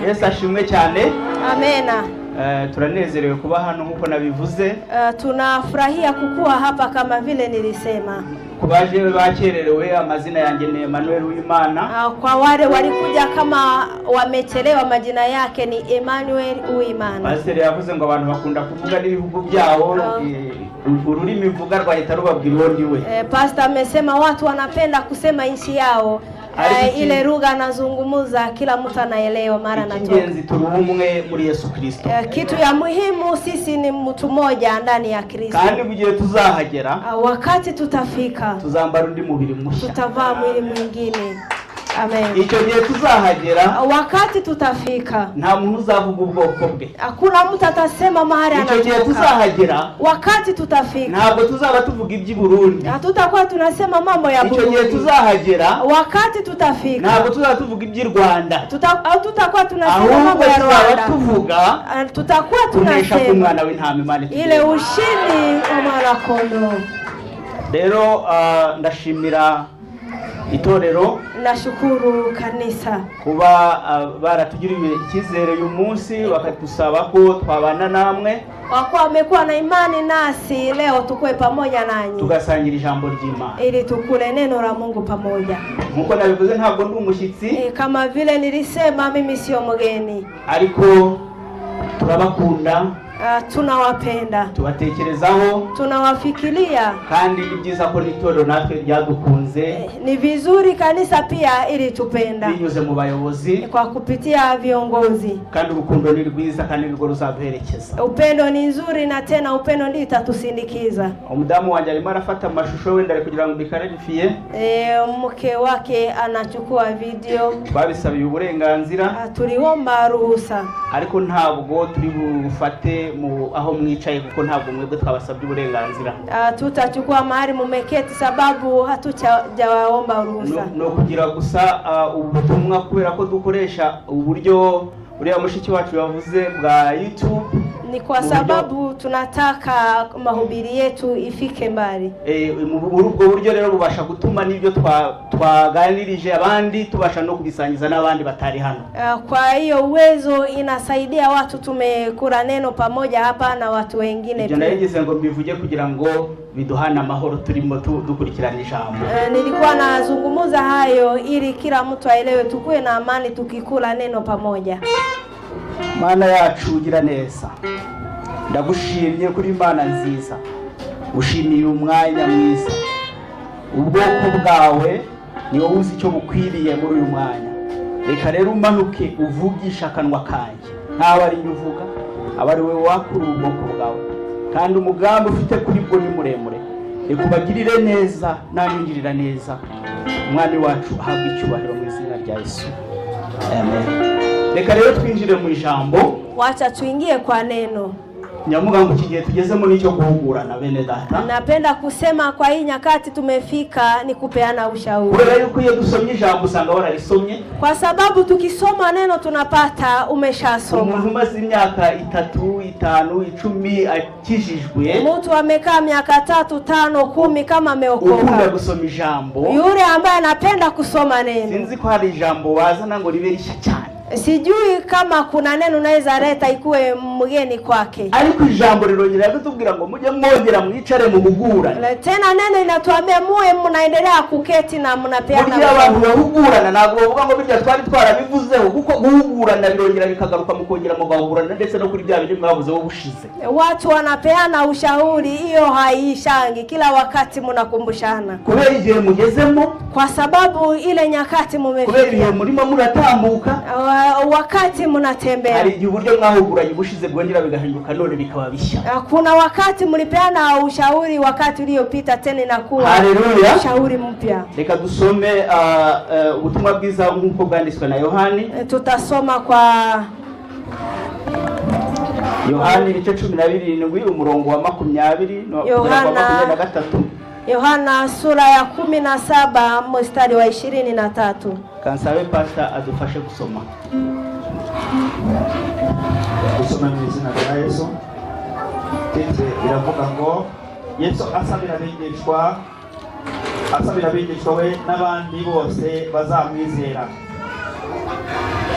Yesu ashimwe cyane. Amena. Turanezerewe kuba hano nk'uko nabivuze. Tunafurahia kukuwa hapa kama vile nilisema. Ku baje bakererewe, amazina yanjye ni Emmanuel Uwimana. Kwa wale walikuja kama wamechelewa, majina yake ni Emmanuel Uwimana. Pasiteri yavuze ngo abantu bakunda kuvuga n'ibihugu byabo. Ururimi mvuga rwahita rubabwira uwo ndi we. Pastor amesema watu wanapenda kusema nchi yao. Ariko Ile lugha anazungumza kila mtu anaelewa mara anatoka. Icy'ingenzi turi umwe muri Yesu Kirisito. Kitu ya muhimu sisi ni mtu mmoja ndani ya Kristo. Kandi mu gihe tuzahagera, Wakati tutafika, tuzambara undi mubiri mushya. Tutavaa mwili mwingine. Amen. Icyo gihe tuzahagera, Wakati tutafika, nta muntu uzavuga ubwoko bwe. Hakuna mtu atasema mahali Icyo gihe anatoka. tuzahagera, Wakati tutafika, ntabwo tuzaba tuvuga iby'i Burundi. Hatutakuwa tunasema mambo ya Icyo gihe Burundi. tuzahagera, Wakati tutafika, ntabwo tuzaba tuvuga iby'i Rwanda. Hatutakuwa tunasema Ahubwo mambo ya tuzaba Rwanda. tuvuga Tutakuwa kunesha tunasema k'umwana w'intama Imana ile itugirira. Ushindi wa mwana kondoo. Rero ndashimira itorero Nashukuru kanisa kuba baratugiriye icyizere uyu munsi bakadusaba ko twabana namwe, kwa kuwa wamekuwa na imani nasi leo tukue pamoja nanyi tugasangira ijambo ry'Imana. Ili tukule neno la Mungu pamoja. Nk'uko nabivuze, ntabwo ndi umushyitsi, Kama vile nilisema, mimi sio mgeni, ariko turabakunda, tunawapenda, tubatekerezaho, tunawafikiria. Kandi ni byiza ko n'itorero natwe ryadukunze Ni vizuri kanisa pia ilitupenda binyuze mu bayobozi, kwa kupitia viongozi. Kandi urukundo ni rwiza kandi nirwo ruzaduherekeza. Upendo ni nzuri na tena upendo ndio itatusindikiza. Umudamu wanjye arimo arafata amashusho wenda ari kugira ngo mbikarifiye. Mke wake anachukua video. Twabisabiye uburenganzira, Tuliomba ruhusa, ariko ntabwo turi bufate mu aho mwicaye kuko ntabwo mwebwe twabasabye uburenganzira. Tutachukua mahali mumeketi sababu hatujawaomba ruhusa. Ni ukugira gusa ubutumwa kubera ko dukoresha uburyo uriya mushiki wacu yavuze bwa YouTube. Ni kwa sababu tunataka mahubiri yetu ifike mbali. Muri ubwo buryo rero bubasha gutuma n'ibyo twaganirije abandi tubasha no kubisangiza n'abandi batari hano. Kwa hiyo uwezo inasaidia watu, tumekula neno pamoja hapa na watu wengine Ibyo pia. nabigize ngo mbivuge kugira ngo biduhane amahoro turimo dukurikirana ijambo. Nilikuwa nazungumza hayo ili kila mtu aelewe, tukuwe na amani tukikula neno pamoja. Mana yacu ugira neza, ndagushimye kuri Imana nziza, ushimiye umwanya mwiza. Ubwoko bwawe ni wowe uzi icyo bukwiriye muri uyu mwanya. Reka rero umanuke uvugishe akanwa kanjye ntawe ari njye uvuga, aba ari wowe wakura ubwoko bwawe, kandi umugambi ufite kuri bwo ni muremure. Reka ubagirire neza nanjye ungirira neza. Umwami wacu ahabwa icyubahiro mu izina rya Yesu, amen. Reka rero twinjire mu ijambo. Wacha tuingie kwa neno. Nyamuga ngo iki gihe tugezemo n'icyo guhugurana, bene data. Napenda kusema kwa hii nyakati tumefika ni kupeana ushauri, Kubera yuko iyo dusomye ijambo usanga wararisomye. Kwa sababu tukisoma neno tunapata umeshasoma. Umuntu umaze imyaka 3, 5, 10 akijijwe, Mtu amekaa miaka 3, 5, 10 kama ukunda ameokoka, gusoma ijambo, yule ambaye anapenda kusoma neno, sinzi ko hari ijambo wazana ngo ribe rishya cyane, sijui kama kuna neno unaweza leta ikuwe mgeni kwake. Ariko ijambo rirongera kutubwira ngo mujye mwongera mwicare muhugurane. Tena neno inatuambia muwe mnaendelea kuketi na mnapeana Burya abantu ushauri. Bahugurana ntabwo bavuga ngo birya twari twarabivuzeho, kuko guhugurana birongera bikagaruka mukongera mugahugurana ndetse no kuri bya bindi mwavuzeho ubushize. Watu wanapeana ushauri, hiyo haiishangi, kila wakati mnakumbushana, Kubera igihe mugezemo, kwa sababu ile nyakati kubera ibihe mumefikia, murimo muratambuka, wakati mnatembea. Hari igihe uburyo mwahuguranye ubushize bwongera bigahinduka none bikaba bishya. Kuna wakati mlipeana ushauri wakati uliopita, tena inakuwa Haleluya. Ushauri mpya. Reka dusome ubutumwa bwiza nk'uko bwanditswe na Yohani. Tutasoma kwa Yohani ibice 17, umurongo wa 20 kugera ku wa Yohana. 23. Yohana sura ya 17 mstari wa 23. Kansabe pasita adufashe gusoma. Gusoma mu izina rya Yesu. Titre iravuga ngo Yesu asabira abigishwa we n'abandi bose bazamwizera.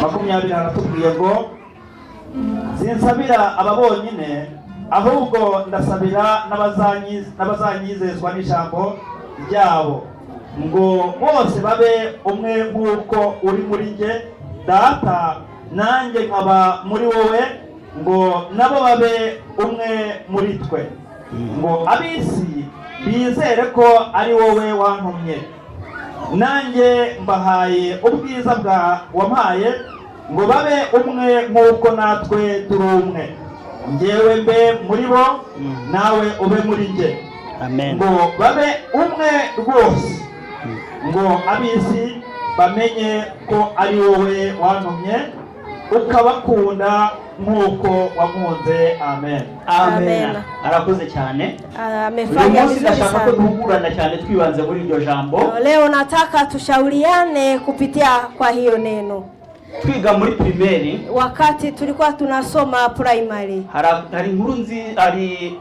20 haratubwiye ngo sinsabira aba bonyine, ahubwo ndasabira n'abazanyizezwa n'ijambo ryabo, ngo bose babe umwe nk'uko uri muri njye, Data, nanjye nkaba muri wowe, ngo nabo babe umwe muri twe, ngo ab'isi bizere ko ari wowe wantumye. Nanjye mbahaye ubwiza bwa wampaye, ngo babe umwe nk'uko natwe turi umwe, njyewe mbe muri bo, nawe ube muri njye, Amen. ngo babe umwe rwose, ngo ab'isi bamenye ko ari wowe wantumye, ukabakunda nk'uko wankunze. Amen. Amen. Amen. Arakoze cyane. Uyu Amefanya munsi vizuri ndashaka ko sana. duhugurana cyane twibanze muri iryo jambo. Leo nataka tushauriane kupitia kwa hiyo neno. Twiga muri primaire, Wakati tulikuwa tunasoma primary, hari inkuru nzi, hari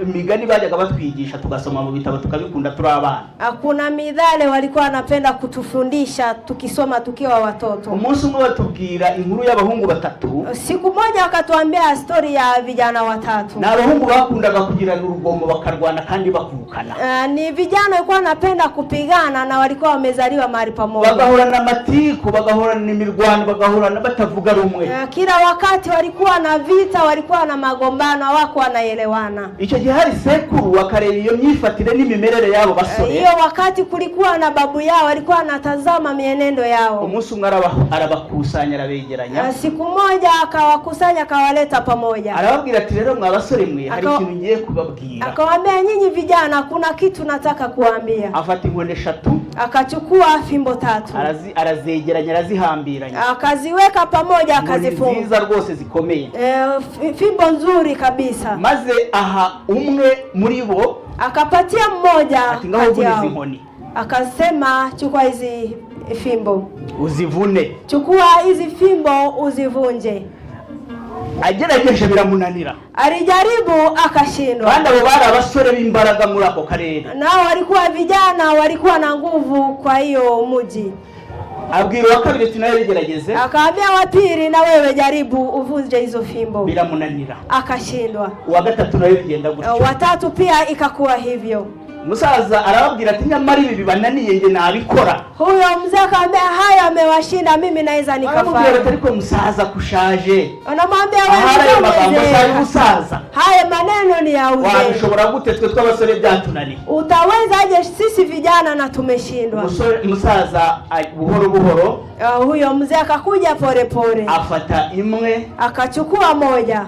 imigani bajyaga batwigisha tugasoma mu bitabo tukabikunda turi abana. Kuna mithali walikuwa wanapenda kutufundisha tukisoma tukiwa watoto. Umunsi umwe batubwira inkuru y'abahungu batatu. Siku moja wakatuambia stori ya vijana watatu. Ni abahungu bakundaga kugirana urugomo, bakarwana kandi bakukana. Ni vijana walikuwa wanapenda kupigana na walikuwa wamezaliwa mahali pamoja. Bagahorana amatiku, bagahorana imirwano, bagahorana batavuga rumwe. Kila wakati walikuwa na vita, walikuwa na magombano, hawakuwa wanaelewana. Icyo gihe hari sekuru, akareba iyo myifatire n'imimerere y'abo basore. Hiyo wakati kulikuwa na babu yao, alikuwa anatazama mienendo yao. Umunsi umwe arabakusanya, arabegeranya. Siku moja akawakusanya, akawaleta pamoja. Arababwira ati: "Rero mwa basore mwe, hari ikintu ngiye kubabwira." Akawaambia, nyinyi vijana, kuna kitu nataka kuambia. Afata inkoni eshatu, Akachukua fimbo tatu, arazegeranya, arazihambiranya, akaziweka pamoja, inkoni akazifunga. nziza rwose zikomeye. Fimbo nzuri kabisa. Maze aha umwe muri bo, Akapatia mmoja ati: "Ngaho kati vuna izi yao, nkoni, akasema, chukua hizi fimbo, uzivune." chukua hizi fimbo uzivunje. Agerageje biramunanira. Alijaribu akashindwa. Kandi abo bari abasore b'imbaraga muri ako karere. Nao walikuwa vijana, walikuwa na nguvu kwa hiyo mji. Abwira uwa kabiri ati: "Nawe bigerageze." Akaambia wa pili, na wewe jaribu uvunje hizo fimbo. Biramunanira. Akashindwa. Uwa gatatu nawe bigenda gutyo. Watatu pia ikakuwa hivyo. Umusaza arababwira ati: "Nyamara ibi bibananiye, njye nabikora." Huyo mzee akaambia, haya amewashinda, mimi naweza Baramubwira bati: nikafanya. "Ariko musaza, kushaje." Wanamwambia, Ahari ayo wewe magambo si umezeeka. ay'ubusaza? Haya maneno ni ya uzee. Wabishobora gute twe tw'abasore byatunaniye? Utawezaje sisi vijana na tumeshindwa? Umusore umusaza buhoro buhoro Huyo mzee akakuja polepole, afata imwe, akachukua moja,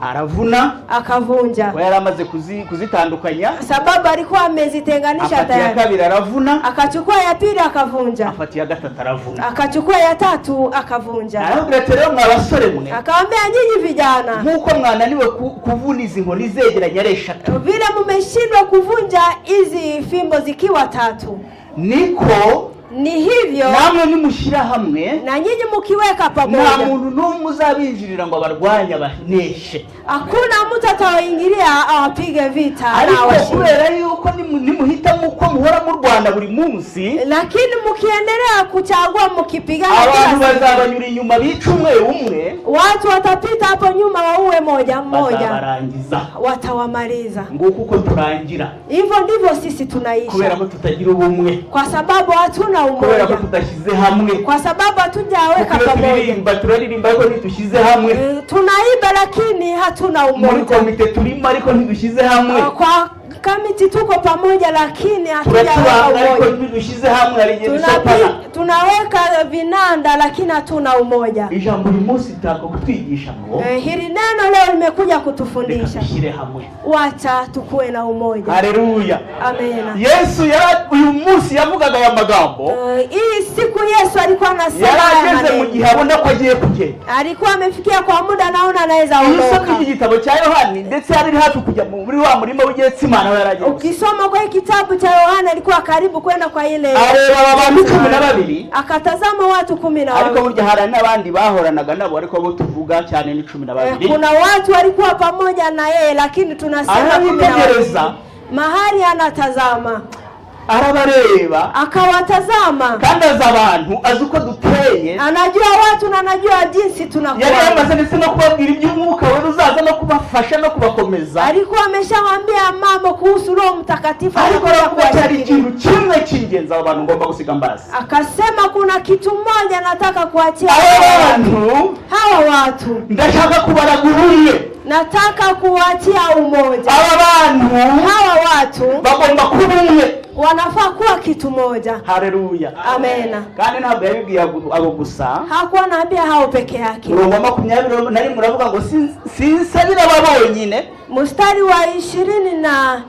aravuna, akavunja, we yari amaze kuzitandukanya. Sababu alikuwa amezitenganisha Afata iya tayari. kabiri, aravuna. Akachukua ya pili, akavunja. Afata iya gatatu, aravuna. Akachukua ya tatu, akavunja. Arababwira ati: "Rero mwa basore mwe, Akawaambia, nyinyi vijana, nk'uko mwananiwe kuvuna izi nkoni zegeranye ari eshatu, vile mmeshindwa kuvunja hizi fimbo zikiwa tatu, niko ni hivyo namwe nimushyira hamwe, na nyinyi mkiweka nta pamoja, muntu n'umwe uzabinjirira ngo abarwanye abaneshe. Hakuna mtu atawaingilia awapige vita na Ariko awashinde. kubera yuko nimuhitamo uko muhora murwana buri munsi, Lakini mkiendelea kuchagua mkipigana abantu kila siku, bazabanyura inyuma bica umwe umwe, watu watapita hapo nyuma waue moja mmoja, bazabarangiza." watawamaliza. Nguko uko turangira. Hivyo ndivyo sisi Kubera tunaisha, ko tutagira ubumwe, kwa sababu hatuna kubera ko umoja, tudashyize hamwe. kwa sababu hatujaweka Kuko iyo pamoja. turirimba, turaririmba ariko ntidushyize hamwe. Tunaimba lakini hatuna Muri umoja. komite turimo ariko ntidushyize hamwe. Kwa kamiti tuko pamoja lakini hatujaweka Turacuranga ariko umoja. ntidushyize hamwe, hari igihe dusatana. Tunaweka vinanda lakini hatuna umoja. Ijambo uyu munsi ritaka kutwigisha ngo Hili neno leo limekuja reka kutufundisha, dushyire hamwe. Wacha tukuwe na umoja. Haleluya. Amena. Yesu yara uyu munsi yavugaga aya magambo, Hii siku Yesu alikuwa anasema yari haya ageze mu maneno. gihe abona ko agiye kugenda. Alikuwa amefikia kwa muda naona anaweza Iyo usomye ondoka. iki gitabo cya Yohani, ndetse yari hafi kujya muri wa murima w'Igetsimana aho yari agiye gusenga. Ukisoma kwa hii kitabu cha Yohana alikuwa karibu kwenda kwa ile Areba aba bantu 12, akatazama watu kumi na ariko wawili. burya hari n'abandi bahoranaga nabo, ariko bo tuvuga cyane ni cumi na babiri. Kuna watu walikuwa pamoja na yeye lakini tunasema 12. Arabitegereza. Mahali anatazama, Arabareba, akawatazama, kandi azi abantu, azi uko duteye. Anajua watu na anajua jinsi tunakuwa. Yari yamaze ndetse no kubabwira iby'umwuka wera uzaza no kubafasha no kubakomeza. Alikuwa ameshawaambia mambo kuhusu Roho Mtakatifu Ariko atakuja aravuga ati hari kuwashikilia. ikintu kimwe cy'ingenzi abo bantu ngomba gusiga mbazi. Akasema kuna kitu moja nataka kuachia Aba hawa watu. bantu Hawa watu ndashaka kubaraga ubumwe. Nataka kuwaachia umoja. Aba bantu Hawa watu bagomba kuba umwe. Wanafaa kuwa kitu moja. Haleluya. Amena. Kandi ntabwo yabibwiye abo gusa. Hakuwa anaambia hao peke yake. Umurongo wa 21 uravuga ngo sinsabira aba bonyine. Mstari wa 21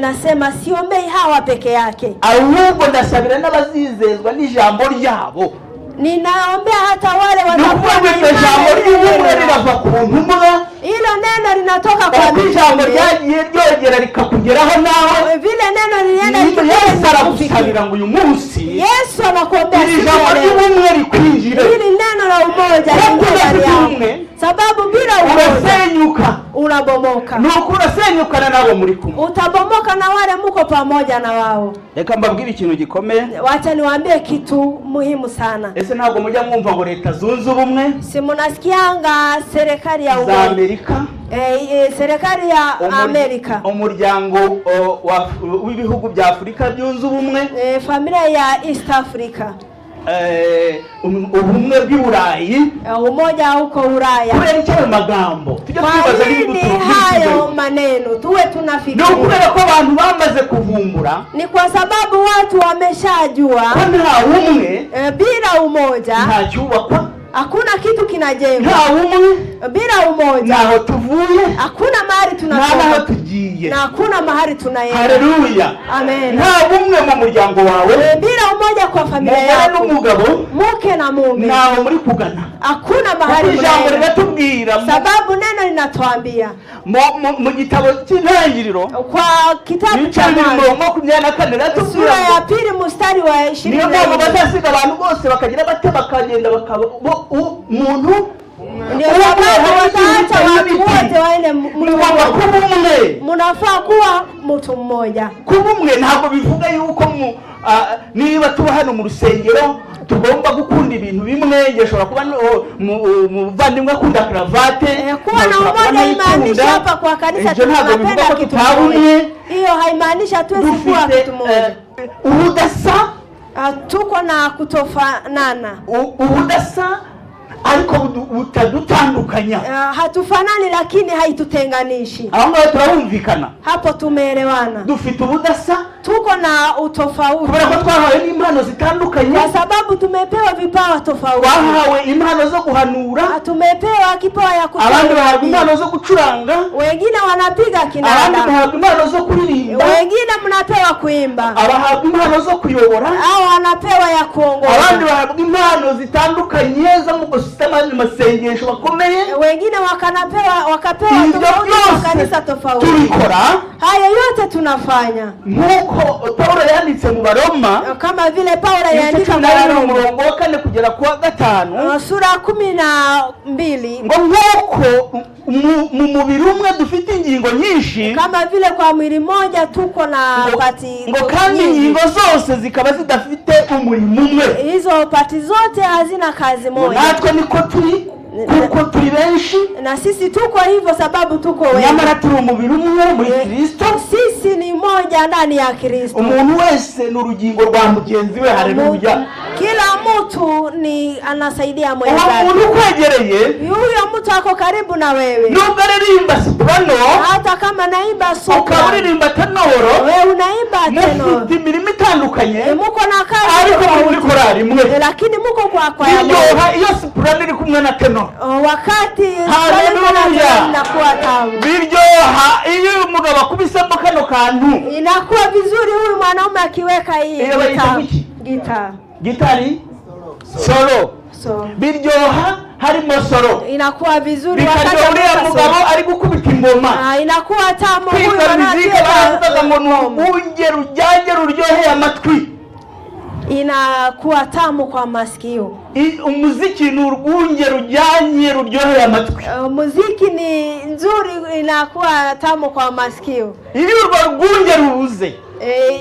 nasema siombei hawa peke yake, ahubwo ndasabira n'abazizezwa n'ijambo ryabo. Ninaombea hata wale Ni ukuvuga watakuwa ngo na iryo jambo imani ry'ubumwe na neno. rirava ku ntumwa. Hilo neno linatoka kwa Uko ijambo mitume. ryagiye ryongera rikakugeraho nawe, Vile neno lilienda Yesu likikuja aragusabira likufikia. ngo uyu munsi Yesu anakuombea iri siku jambo ya leo. ry'ubumwe rikwinjire. Hili neno la umoja Kuko liingie ndani udafite yako. ubumwe, Sababu bila umoja urasenyuka. Unabomoka. Ni uko urasenyukana nabo muri kumwe. Utabomoka na wale muko pamoja na wao. Reka mbabwire ikintu gikomeye. Wacha niwaambie kitu muhimu sana. Ese ntabwo mujya mwumva ngo Leta Zunze Ubumwe Si munasikianga serikali ya za umoja, Amerika, serikali ya Amerika, umuryango w'ibihugu bya Afurika byunze ubumwe, familia ya East Africa, ubumwe bw'i Burayi, umoja huko Ulaya. Kubera icyo ayo magambo tujya Kwa twibaza nini hayo maneno tuwe ni tunafikiria? ukubera ko abantu bamaze kuvumbura Ni kwa sababu watu wameshajua ko nta bumwe bila umoja nta cyubakwa, hakuna kitu kinajengwa. nta bumwe Bila umoja ntaho tuvuye, hakuna mahali nta n'aho tunatoka tugiye. na hakuna mahali tunaenda. Haleluya. Amen. Nta bumwe mu muryango wawe, Bila umoja kwa familia umugore yako, n'umugabo, mke na mume, ntaho muri kugana. Hakuna Kuko mahali ijambo mnaenda. riratubwira Sababu neno linatuambia mu gitabo cy'Intangiriro, kwa kitabu ibice cha 2 Mwanzo umurongo 24 riratubwira sura ya ngo 2 mstari wa ishirini niyo na mpamvu nne. bazasiga abantu bose bakagira bate bakagenda bakaba umuntu Ndio umwe sababu hari wataacha ikintu watu unity. wote waende mtu Mugomba mmoja. kuba umwe. Mnafaa kuwa mtu mmoja. Kuba umwe ntabwo bivuga yuko niba tuba hano mu rusengero tugomba gukunda ibintu bimwe. Njye nshobora kuba umuvandimwe akunda karavate, Kuwa na nshobora kuba umoja nayikunda. haimaanishi hapa kwa kanisa Ibyo ntabwo bivuga tunapenda ko kitu tutaba moja. umwe. Hiyo haimaanishi hatuwezi kuwa Dufite kitu moja. ubudasa. Tuko na kutofanana. Ubudasa ariko butadutandukanya. Hatufanani lakini haitutenganishi. Aho ngaho turabumvikana. Hapo tumeelewana. Dufite ubudasa Tuko na utofauti kubera ko twahawe n'impano zitandukanye. Kwa sababu tumepewa vipawa tofauti. Twahawe impano zo guhanura, Tumepewa kipawa ya kutoa abandi bahabwa unabii. impano zo gucuranga, Wengine wanapiga abandi kinanda, bahabwa impano zo kuririmba, wengine mnapewa kuimba, abahabwa impano zo kuyobora, au wanapewa ya kuongoza, abandi bahabwa impano zitandukanye zo mu masengesho bakomeye. Wengine wakapewa Ibyo tofauti kwa byose kanisa tofauti. tubikora Hayo yote tunafanya nk'uko Pawulo yanditse mu Baroma, kama vile Paulo ibice aliandika cumi kwa na bibiri Waroma umurongo wa 4 kugera ku wa 5, sura 12, ngo nk'uko mu mubiri umwe dufite ingingo nyinshi, kama vile kwa mwili mmoja tuko na pati ngo kandi nyingi. ingingo zose zikaba zidafite umurimo umwe, Hizo pati zote hazina kazi ngo moja, natwe niko turi kuko turi benshi, na sisi tuko hivyo sababu tuko wengi. Nyamara turi umubiri umwe muri Kristo. Sisi ni moja ndani ya Kristo. Umuntu wese ni urugingo rwa mugenzi we. Haleluya. Kila mtu ni anasaidia Uwo mwenzake. muntu ukwegereye, Huyo mtu ako karibu na wewe, nubwo aririmba soprano, hata kama naimba ukaba sopra, uririmba tenoro, wewe unaimba tenor, mufite imirimo itandukanye. zitandukanye, Muko na kazi ariko muri muri tofauti. korari imwe. Lakini muko kwa kwaya moja. Biryoha iyo soprano iri kumwe na tenor. Wakati Haleluya. inakuwa tamu. Biryoha iyo uyu mugabo akubisemo kano kantu. Inakuwa vizuri huyu mwanaume akiweka hii Iyo bayita gitaa. kuki? Gitaa. Gitari solo. So Biryoha harimo solo. Inakuwa vizuri wakati Bikaryoha uriya ameweka mugabo solo. ari gukubita ingoma. Ah, inakuwa tamu huyu Kwiga muzika baravugaga ngo ni ngoma. urwunge rujyanye ruryoheye amatwi. Inakuwa tamu kwa masikio. Umuziki ni urwunge rujyanye ruryoheye amatwi. Muziki ni nzuri, inakuwa tamu kwa masikio. Iyo urwo rwunge rubuze,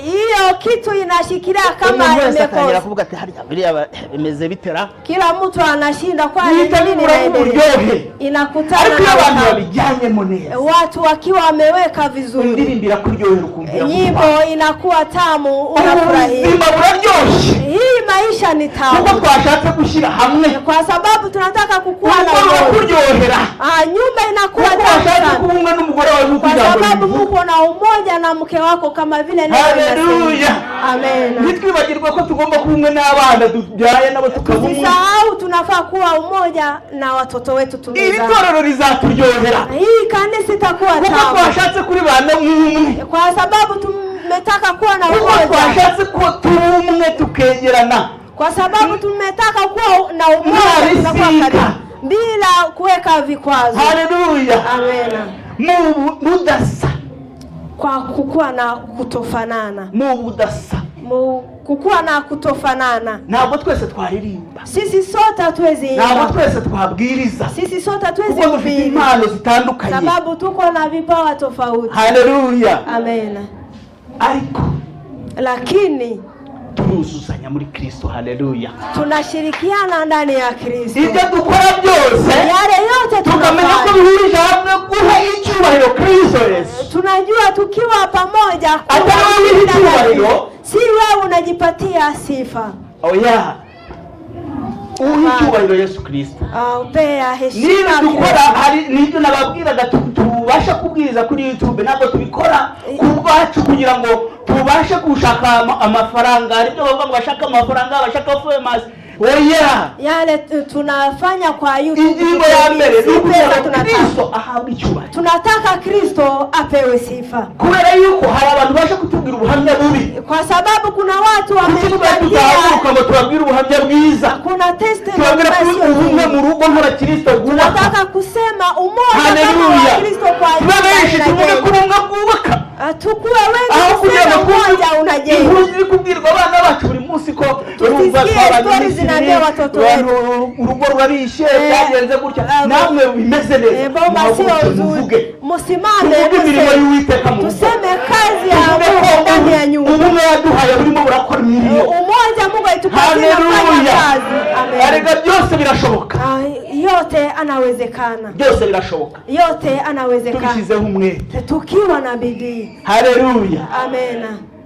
Hiyo kitu inashikilia kama umuntu wese atangira imekosa. kuvuga ati harya biriya bimeze bitera. Kila mtu anashinda kwa Bihita nini bibura inaendelea. uburyohe. Inakutana Ariko iyo na abantu utamu. babijyanyemo neza, Watu wakiwa wameweka vizuri, indirimbo irakuryohera ukumvira. Nyimbo inakuwa tamu, unafurahia. Ubuzima buraryoshye Hii maisha ni kuko tamu twashatse gushyira hamwe. kwa sababu tunataka kukua na Urugo umoja. rurakuryohera Ah, nyumba inakuwa kuko tamu washatse sana kuba umwe n'umugore wawe nk'uko kwa ijambo sababu ribivuga. muko na umoja na mke wako kama vile neno Haleluya. linasema. Amen. Ntitwibagirwe ko tugomba kuba umwe n'abana tubyaye nabo tukaba umwe. Tusisahau tunafaa kuwa umoja na watoto wetu Iri tumezaa. torero rizaturyohera Hii kanisa itakuwa kuko tamu twashatse kuribana nk'umwe, kwa sababu tumetaka kuwa na kuko umoja, twashatse ko tuba umwe tukegerana kwa sababu tumetaka kuwa na umoja, tunakuwa Mnarisika. karibu bila kuweka vikwazo. Haleluya. Amen. Mu budasa. Kwa kukuwa na kutofanana, Mu budasa. Kukuwa na kutofanana. Ntabwo twese twaririmba, Sisi sote hatuwezi ntabwo imba, twese twabwiriza, sisi sote hatuwezi kuko dufite kuhubiri impano zitandukanye. sababu tuko na vipawa tofauti. Haleluya. Amen. Ariko Lakini turuzuzanya muri Kristo. Haleluya. Tunashirikiana ndani ya Kristo. Ibyo dukora byose Yale yote tukamenya ko tunafanya, bihurije hamwe guha icyubahiro Kristo Yesu. Tunajua tukiwa pamoja kuna Hata wewe shida icyubahiro. ndani. Si wewe unajipatia sifa. Oya, uha icyubahiro Yesu Kristo. Ah, upea heshima Niba dukora Kristo. hari n'ibyo nababwiraga tubasha kubwiriza kuri YouTube, ntabwo tubikora ku bwacu kugira ngo tubashe gushaka amafaranga. Hari ibyo bavuga ngo bashaka amafaranga, bashaka famous. Oya. Yale tunafanya kwa YouTube, Ingingo ya mbere ni si ukugira pesa ngo tunataka. Kristo ahabwe icyubahiro. Tunataka Kristo apewe sifa, Kubera yuko hari abantu baje kutubwira ubuhamya bubi, kwa sababu kuna watu kuki twe wametupatia tutahaguruka ngo tubabwire ubuhamya bwiza, kuna testimony tubabwire ko ambayo sio ubumwe nzuri. mu rugo nk'abakristo bwubaka. Tunataka kusema umoja kama Haleluya. Wakristo kwa Tube benshi nyumba tuvuge ko inajenga. ubumwe bwubaka, Ah, tukuwe wengi aho kugira kusema ngo kumve umoja unajenga. inkuru ziri kubwirwa abana bacu buri munsi ko urumva Tusisikie twabanye stories iminsi zinaambia ibiri, watoto abantu urugo rurabishe, byagenze gutya. Namwe bimeze neza, Bomba sio muhaguruke nzuri, muvuge, msimame tuvuge imirimo museme, y'Uwiteka mu rugo, tuseme kazi ya tuvuge Mungu ko ndani ya nyumba. ubumwe yaduhaye burimo burakora imirimo. Umoja Mungu alitupatia nafanya Haleluya. kazi. Amen. Erega byose birashoboka. Ah, yote anawezekana, Byose birashoboka yote anawezekana tubishyizeho umwete. Tukiwa na bidii. Haleluya. Amen.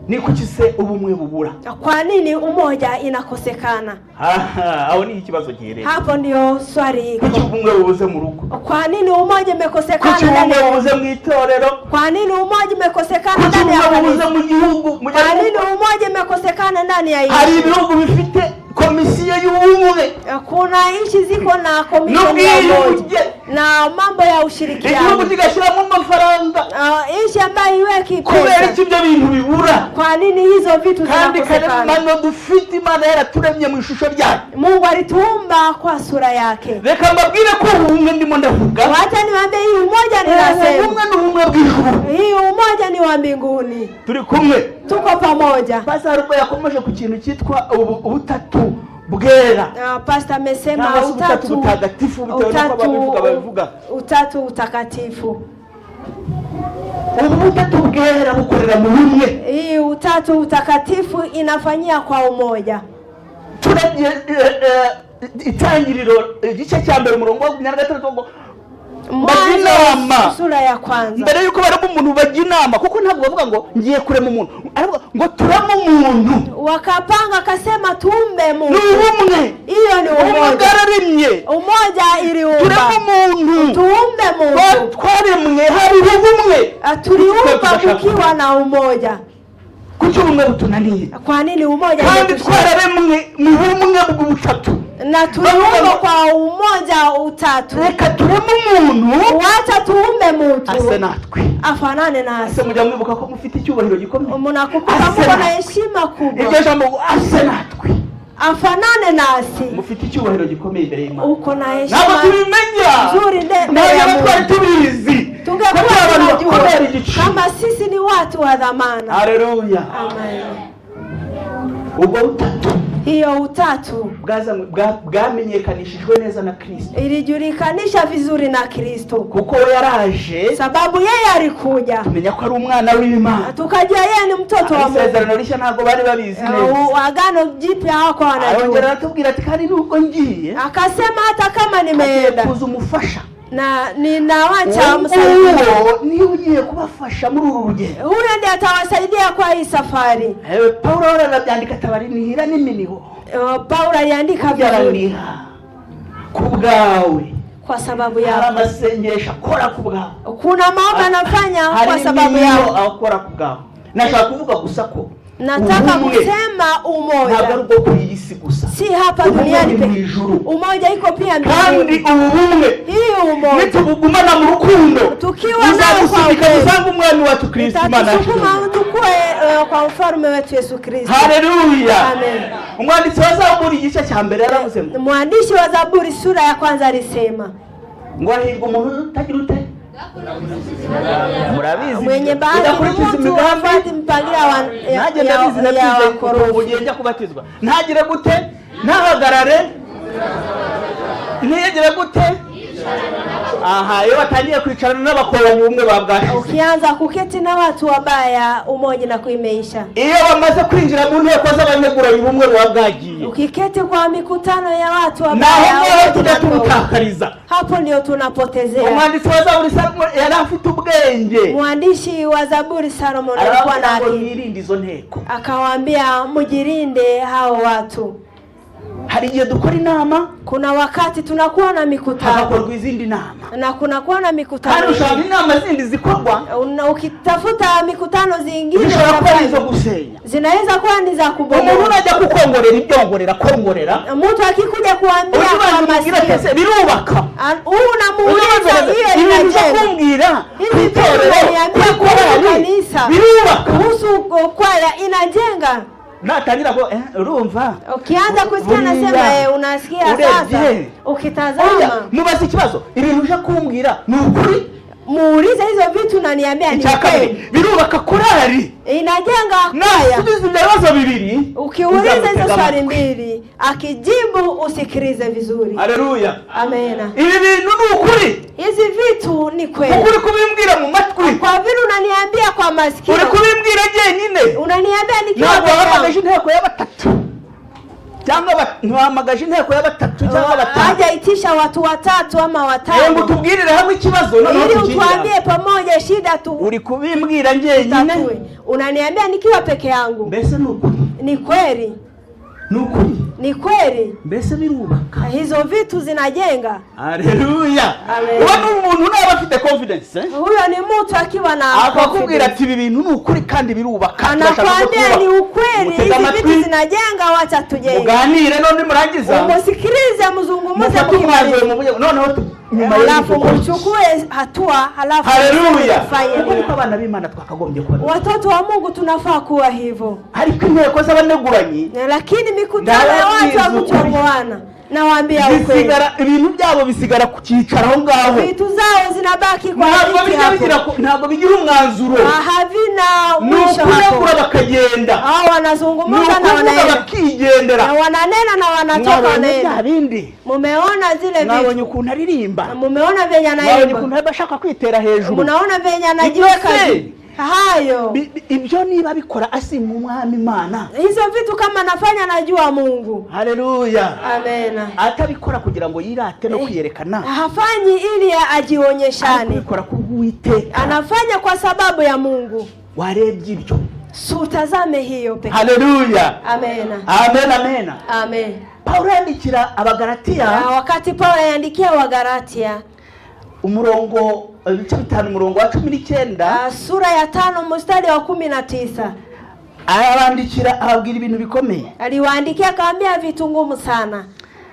Ni kuki se ubumwe bubura? Kwa nini umoja inakosekana? Aha, aho ni ikibazo giherereye. Hapo ndio swali Kuki iko. ubumwe bubuze mu rugo? Kwa nini umoja imekosekana Kuki ndani ubumwe ya bubuze mu itorero? Kwa nini umoja imekosekana Kuki ndani ya ubumwe bubuze kanisa? mu gihugu? Kwa nini umoja imekosekana ndani ya Hari nchi? ibihugu bifite komisiyo y'ubumwe Kuna nchi ziko na komisheni ya umoja n'ubwiyunge, na mambo ya igihugu ushirikiano. kigashyiramo amafaranga. Ah, nchi ambayo iweki Kubera pesa. iki ibyo bintu bibura? Kwa nini hizo vitu Kandi zinakosekana? karemano dufite, Imana yaraturemye mu ishusho ryayo. Mungu alituumba kwa sura yake. Reka mbabwire ko ubumwe ndimo ndavuga, Wacha niwaambie, hii umoja ninasema, ubumwe ni ubumwe bw'ijuru. hii umoja ni wa mbinguni. Turi kumwe? Tuko pamoja. Pastor ubwo yakomeje ku kintu cyitwa ubutatu bwera, Ah, Pastor amesema cyangwa se ubutatu utatu, butagatifu, bitewe n'uko ababivuga babivuga. Utatu utakatifu. Ubu butatu bwera bukorera mu bumwe. Hii utatu utakatifu inafanyia kwa umoja. Turebye Itangiriro igice cya mbere umurongo wa 26 ngo bajya inama. Mwanzo sura ya kwanza. Mbere yuko barema umuntu bajya inama, kuko ntabwo bavuga ngo ngiye kurema umuntu, aravuga ngo tureme umuntu. Wakapanga akasema tuumbe Ni Mungu. ubumwe. Hiyo ni Ubumwe umoja. bwararemye. Umoja iliumba. Tureme umuntu. Tuumbe Mungu. Twaremwe hari ubumwe. Ah, tuliumba Twe kukiwa na umoja. Kuki ubumwe butunaniye Kwa nini umoja kandi umetushinda? twararemwe mu bumwe bw'ubutatu? Na tuliumbwa kwa umoja utatu. Reka tureme umuntu Wacha tuumbe ase mtu natwe. afanane nasi. Ese mujya mwibuka ko mufite icyubahiro gikomeye? Mnakumbuka Ase muko na natwe. heshima kubwa. Iryo jambo ngo ase natwe, Afanane nasi. mufite icyubahiro gikomeye imbere y'Imana. Uko na Ntabwo heshima tubimenya. nzuri mbele ya Ntabwo twari Mungu. tubizi ko Tungekuwa turi abantu tunajua bakomera igiciro. kama sisi ni watu wa dhamana. Haleluya. Amen. Ubwo butatu Hiyo utatu bwamenyekanishijwe neza na Kristo, ilijulikanisha vizuri na Kristo, kuko we yaraje, sababu yeye alikuja, tumenya ko ari umwana w'Imana. Tukajua yeye ni mtoto wa Mungu. Isezerano rishya ntabwo bari babizi neza. Agano Jipya hawako Arongera wanajua. aratubwira ati kandi nubwo ngiye, Akasema hata kama hagiye nimeenda kuza umufasha. Na ninawacha Uwo msaidizi, nguwo niwe ugiye kubafasha muri uru rugendo. Huyo ndiye atawasaidia kwa hii safari. Pawulo arabyandika atabarinihira n'iminiho. Paulo aliandika vizuri Yaraniha ku bwawe. Kwa sababu Hari yao. amasengesho akora ku bwawe. Kuna maombi anafanya kwa Hari sababu iminiho yao. akora ku bwawe. Nashaka kuvuga gusa ko Nataka ubumwe kusema ntabwo umoja ari ubwo kuri iyi si gusa. si hapa Ubumwe duniani ni mu pekee. ijuru. Umoja iko pia Kandi mbinguni. ubu bumwe Hii umoja nitubugumana mu rukundo, tukiwa nao kwa buzadusunika upendo dusanga umwami wacu Kristo Imana yacu. itatusukuma tukue kwa mfalme wetu Yesu Kristo. Haleluya. Amen. Umwanditsi wa Zaburi igice cya mbere yaravuze ngo Mwandishi wa Zaburi sura ya kwanza alisema ngo hahirwa umuntu utagira ute? Murabizi. Mwenye bahati ni Udakurikiza mtu imigambi. hafuati mpangilio Nanjye ndabizi, ya nabyize wakorofi. ubu gihe njya kubatizwa. Ntagire gute? Ntahagarare, ntiyegere gute? Aha, iyo batangiye kwicarana n'abakoranyi, ubumwe baba bwashize. Ukianza kuketi na watu wabaya, umoja na kuimeisha. Iyo bamaze kwinjira mu nteko z'abanyeguranyi, ubumwe buba bwagiye. Ukiketi kwa mikutano ya watu Naho wabaya, ngaho umoja tujya unatoka. tubutakariza. Hapo ndio tunapotezea. Umwanditsi wa Zaburi Salomo yari afite ubwenge. Mwandishi wa Zaburi Salomon alikuwa na Arababwira ngo akili, mwirinde izo nteko. Akawaambia mjilinde hao watu. Hari igihe dukora inama, Kuna wakati tunakuwa na mikutano hagakorwa izindi nama, na kunakuwa na mikutano kandi ushobora ingine. inama zindi zikorwa Ukitafuta mikutano zingine zishobora kuba ari unafanya, izo gusenya. Zinaweza kuwa ni za Umuntu kubomoa. unajya kukongorera ibyongorera kongorera, Mtu akikuja kuambia ujye kwa ubanza umubwire ati masikio, ese birubaka? Huyu unamuuliza hiyo Ibintu uza inajenga? kumbwira ku Hivi vitu itorero, unaniambia kuri kuhusu korali, kanisa, birubaka? kuhusu kwaya, inajenga? Natangira ko urumva, Ukianza kusikia buriya, nasema unasikia urebye, sasa, oya, ukitazama, mubaze ikibazo, ibintu uje kumbwira ni ukuri? Muulize hizo vitu unaniambia ni Icya kabiri, kweli? birubaka korali? Inajenga kwaya? Nasubiza ibyo bibazo bibiri, Ukiuliza hizo uzamutega swali amatwi. mbili, akijibu usikilize vizuri. Haleluya. Amena. Ibi bintu ni ukuri? Hizi vitu ni kweli? Kuko uri kubimbwira mu matwi, Kwa vile unaniambia kwa uri masikio, kubimbwira jyenyine, unaniambia nikiwa ntabwo peke wahamagaje yangu. inteko ya batatu cyangwa ntiwahamagaje inteko ya batatu cyangwa batanu Hajaitisha watu watatu ama ngo watano tubwirire hamwe ikibazo, noneho ili tukigire hamwe. utuambie pamoja shida tu Uri kubimbwira njyenyine. tatue. Unaniambia nikiwa peke yangu. Mbese ni ukuri? Ni kweli? Ni ukuri? Ni kweli? Mbese birubaka? Hizo vitu zinajenga? Haleluya. Amen. Uwo ni umuntu naba afite confidence, eh? Huyo ni mtu akiwa na Akakubwira confidence. ati ibi bintu ni ukuri kandi birubaka, turashaka ko Anakwambia ni twubaka. ukweli, Mutege hizi amatwi, vitu zinajenga, wacha tujenge. Muganire, none murangiza Umusikilize, mzungumuze, mufate umwanzuro mkimaliza. muvuge noneho nyuma Halafu y'ibyo. mchukue hatua, halafu Haleluya. mfanye Kuko nini. niko abana b'Imana twakagombye kuba. Watoto wa Mungu tunafaa kuwa hivyo. Ariko inteko z'abaneguranyi, Lakini mikutano ya watu wa Ndababwiza ukuri. kuchongoana, nawaambia ukweli, bisigara ibintu byabo bisigara ku cyicaro aho ngaho. Vitu zao zinabaki kwa Ntabwo viti bijya bigira hapo, ntabwo bigira umwanzuro. Havina Ni mwisho hapo. ukunegura bakagenda, Hao ni wanazungumza na ukuvuga wanaenda bakigendera. Na wananena na wanatoka Mwabonye wanaenda. bya bindi, Mumeona zile mwabonye vitu, ukuntu aririmba, mumeona venye mwabonye anaimba, ukuntu aba ashaka kwitera hejuru. munaona venye anajiweka Ibyo se? juu. Hayo Ibyo niba bikora asima umwami Imana, hizo vitu kama anafanya anajua Mungu. Haleluya, Amena. atabikora kugira ngo yirate no kwiyerekana, Hafanyi ili ariko ajionyeshane, kubikora kubw'Uwiteka. Anafanya kwa sababu ya Mungu. Warebye ibyo? Si utazame hiyo pekee. Haleluya. Amena. Amen, amen. Amen. Pawulo yandikira Abagalatiya, Na wakati Paulo aliandikia Wagalatia, umurongo ibice 5 umurongo wa 19, sura ya 5 mstari wa 19, Arabandikira ababwira ibintu bikomeye. Aliwaandikia akawaambia vitu ngumu sana.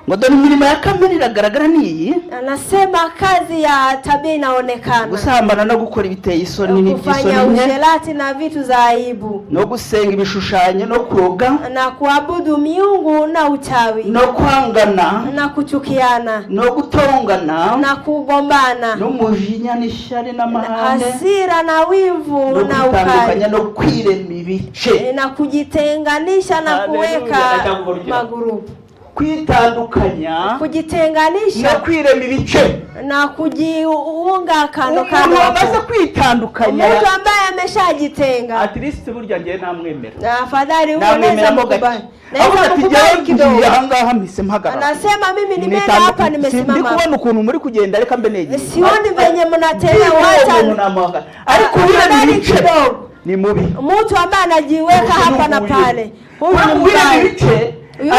Ngo dore imirimo ya kamere iragaragara ni iyi. Anasema kazi ya tabia inaonekana, Gusambana no gukora ibiteye isoni kufanya n'iby'isoni nke, usherati na vitu za aibu, no gusenga ibishushanyo no kuroga, na kuabudu miungu na uchawi, no kwangana, na kuchukiana, no gutongana, na kugombana, n'umujinya n'ishyari n'amahane, hasira na wivu no na kwitandukanya ukali, no kwirema ibice. Na kujitenganisha na Haleluya. kuweka Ndashaka urugero. magurupu. Kwitandukanya no Kujitenganisha kwirema ibice. Na kujiunga kando Umuntu kando wamaze hapo. kwitandukanya, Mtu ambaye ameshajitenga, at least burya ngewe namwemera. Na afadhali huyo naweza Namwemeramo gake. mkubali, Avuga naweza ati mkubali njyewe ngiye kidogo. ahangaha mpise mpagarara. Anasema mimi nimeenda hapa, Sindi nimesimama. kubona ukuntu muri kugenda, reka mbe negeye. Sioni venye mnatembea, Uwo wacha. muntu namuhagarara, ariko wirema Afadhali ibice kidogo. ni mubi. Mtu ambaye anajiweka hapa na pale, huyu ni Wirema mbaya. ibice Yule